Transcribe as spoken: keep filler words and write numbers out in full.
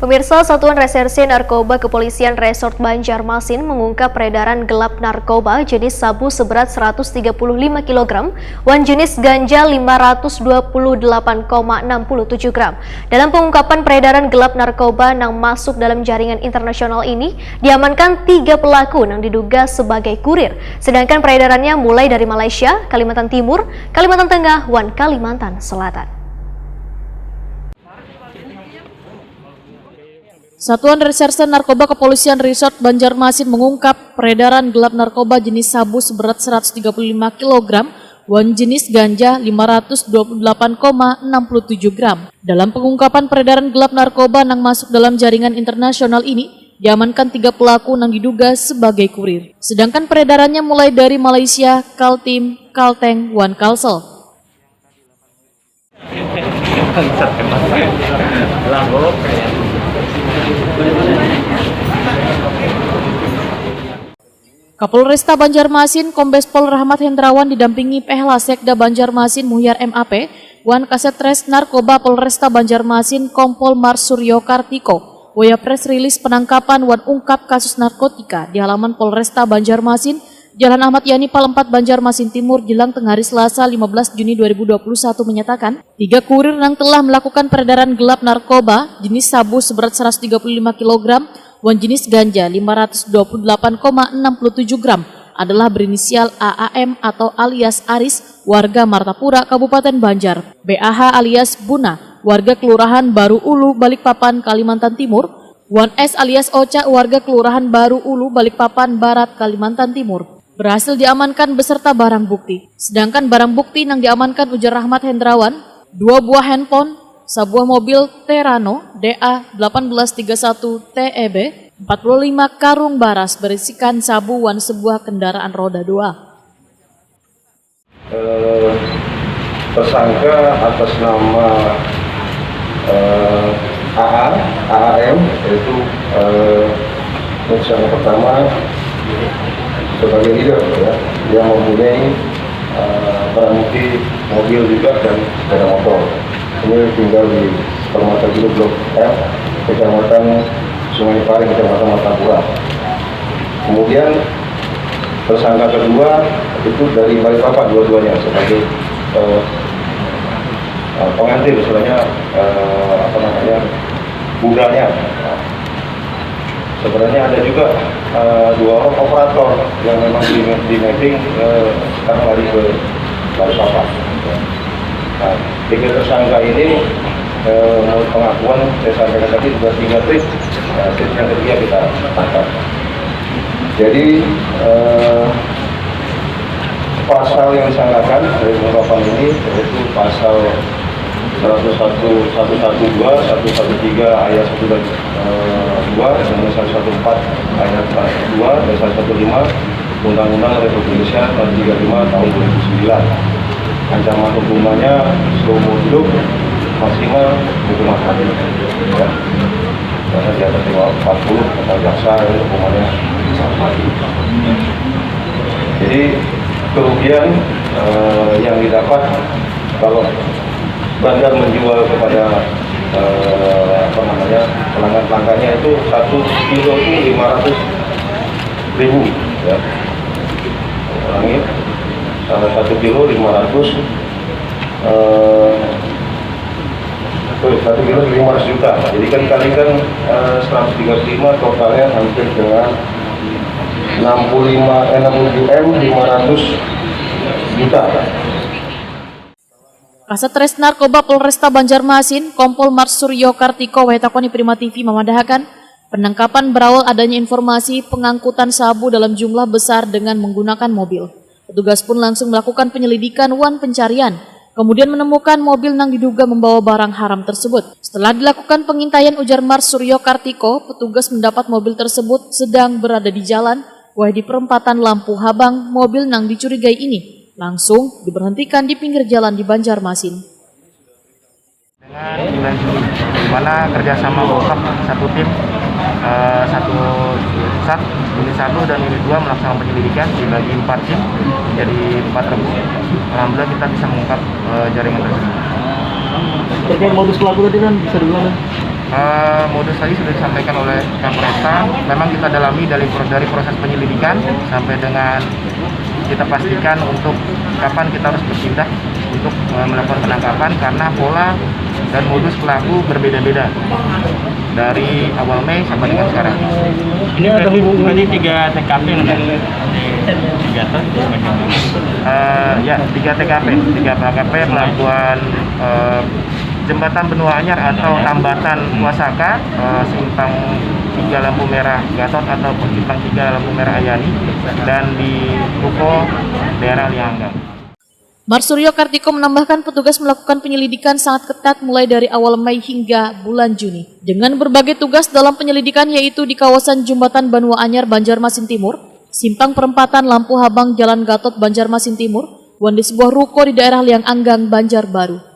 Pemirsa, Satuan Reserse Narkoba Kepolisian Resort Banjarmasin mengungkap peredaran gelap narkoba jenis sabu seberat seratus tiga puluh lima kilogram wan jenis ganja lima ratus dua puluh delapan koma enam puluh tujuh gram. Dalam pengungkapan peredaran gelap narkoba nang masuk dalam jaringan internasional ini, diamankan tiga pelaku nang diduga sebagai kurir, sedangkan peredarannya mulai dari Malaysia, Kalimantan Timur, Kalimantan Tengah, wan Kalimantan Selatan. Satuan Reserse Narkoba Kepolisian Resort Banjarmasin mengungkap peredaran gelap narkoba jenis sabu seberat seratus tiga puluh lima kilogram wan jenis ganja lima ratus dua puluh delapan koma enam puluh tujuh gram. Dalam pengungkapan peredaran gelap narkoba nang masuk dalam jaringan internasional ini, diamankan tiga pelaku nang diduga sebagai kurir. Sedangkan peredarannya mulai dari Malaysia, Kaltim, Kalteng, wan Kalsel. Kapolresta Banjarmasin, Kombes Pol Rahmat Hendrawan didampingi Pehla Sekda Banjarmasin Muhyar M A P, wan Kasetres Narkoba Polresta Banjarmasin Kompol Mar Suryo Kartiko, waya press release penangkapan wan ungkap kasus narkotika di halaman Polresta Banjarmasin, Jalan Ahmad Yani Pal empat, Banjarmasin Timur, Jelang Tengah hari Selasa lima belas Juni dua ribu dua puluh satu menyatakan, tiga kurir nang telah melakukan peredaran gelap narkoba jenis sabu seberat seratus tiga puluh lima kilogram wan jenis ganja lima ratus dua puluh delapan koma enam puluh tujuh gram adalah berinisial A A M atau alias Aris, warga Martapura, Kabupaten Banjar, B A H alias Buna, warga Kelurahan Baru Ulu, Balikpapan, Kalimantan Timur, wan S alias Oca, warga Kelurahan Baru Ulu, Balikpapan Barat, Kalimantan Timur, berhasil diamankan beserta barang bukti. Sedangkan barang bukti nang diamankan, ujar Rahmat Hendrawan, dua buah handphone, sabuah mobil Terrano D A delapan belas tiga satu T E B, empat puluh lima karung baras berisikan sabu, wan sebuah kendaraan roda dua. Eh, tersangka atas nama, eh, A A, A A M, yaitu, eh, tersangka pertama sebagai leader, ya, yang mempunyai, eh, barang bukti mobil juga dan sepeda motor. Ini tinggal di Permata Group Blok F, Kecamatan Sungai Paring, Kecamatan Martapura. Kemudian tersangka kedua itu dari Balikpapan, dua-duanya sebagai, eh, eh, pengantin, istilahnya, eh, apa namanya, budalnya. Sebenarnya ada juga, eh, dua orang operator yang memang di, di mapping, eh, sekarang lari ke Balikpapan. Nah, tiga tersangka ini, eh, menurut pengakuan saya sampaikan tadi, sudah tiga trip. Nah, trip yang ketiga kita tangkap. Jadi, eh, pasal yang disangkakan dari pengungkapan ini yaitu pasal seratus satu, seratus dua belas, seratus dua belas ayat satu dan, eh, dua, dan seratus empat belas ayat dua, dan seratus lima belas Undang-Undang Republik Indonesia nomor tiga puluh lima tahun dua ribu sembilan. Ancaman hukumannya seumur hidup, maksimal hukuman mati. Ya. Karena di atas lima puluh, kata jaksa, itu hukumannya mati. Jadi, kerugian, eh, yang didapat kalau bandar menjual kepada, eh, apa namanya, pelanggan-pelanggannya itu satu kilo itu lima ratus ribu, ya. Ulangi, eh, satu kilo lima ratus, eh, sorry, satu kilo lima ratus juta. Jadi kan kalikan, eh, seratus tiga puluh lima, totalnya hampir dengan enam puluh lima, eh, enam puluh tujuh M lima ratus juta. Kasetres Narkoba Polresta Banjarmasin, Kompol Mar Suryo Kartiko, wayah takoni Prima T V mamadahakan, penangkapan berawal adanya informasi pengangkutan sabu dalam jumlah besar dengan menggunakan mobil. Petugas pun langsung melakukan penyelidikan wan pencarian, kemudian menemukan mobil nang diduga membawa barang haram tersebut. Setelah dilakukan pengintaian, ujar Mar Suryo Kartiko, petugas mendapat mobil tersebut sedang berada di jalan, wayah di perempatan Lampu Habang, mobil nang dicurigai ini langsung diberhentikan di pinggir jalan di Banjarmasin. Dengan, di mana kerjasama mengungkap satu tim, eh, satu pusat, unit satu dan unit dua melaksanakan penyelidikan, dibagi empat tim, jadi empat regu. Alhamdulillah kita bisa mengungkap, eh, jaringan tersebut. Terkait modus pelaku tadi kan bisa diulang, kan? Eh, modus tadi sudah disampaikan oleh Kapolresta. Memang kita dalami dari, dari proses penyelidikan sampai dengan kita pastikan untuk kapan kita harus bertindak untuk, eh, melakukan penangkapan karena pola dan modus pelaku berbeda-beda dari awal Mei sampai dengan sekarang. Ini berarti, berarti tiga T K P yang ada di Gatot, di Banyuwangi. Eh, ya, tiga T K P, tiga T K P pelabuhan, eh, Jembatan Benua Anyar atau Tambatan Wasaka, eh, simpang tiga lampu merah Gatot atau simpang tiga lampu merah Ayani, dan di ruko daerah Lianggang. Marsuryo Kartiko menambahkan petugas melakukan penyelidikan sangat ketat mulai dari awal Mei hingga bulan Juni. Dengan berbagai tugas dalam penyelidikan yaitu di kawasan Jembatan Banua Anyar Banjarmasin Timur, simpang perempatan lampu habang Jalan Gatot Banjarmasin Timur, wan di sebuah ruko di daerah Liang Anggang Banjarbaru.